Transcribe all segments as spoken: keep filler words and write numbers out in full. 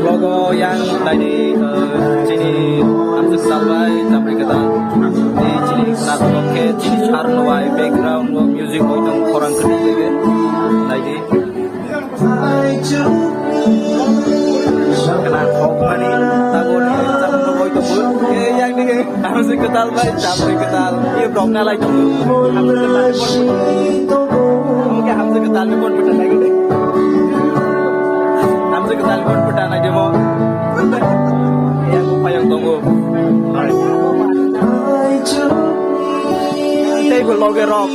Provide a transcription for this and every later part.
Logo yang naidi, eh, chini amsuk salbai, chapri kata. Di chini natok khe chini sar nuai background o music oi tong khorang kri lege. Naidi. Kana khok mani, tabo ni, tabo ni boi tong. Eh, yang ni, amsuk ketal bai, chapri ketal. Ye brok na lai tong. Amsuk ketal. Oke, amsuk ketal ni bon peta lai. Amsuk ketal ni bon peta lai demo. Yang payang tong. Tei bo loge rok.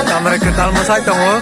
Tamre kwtal mwsai tongo.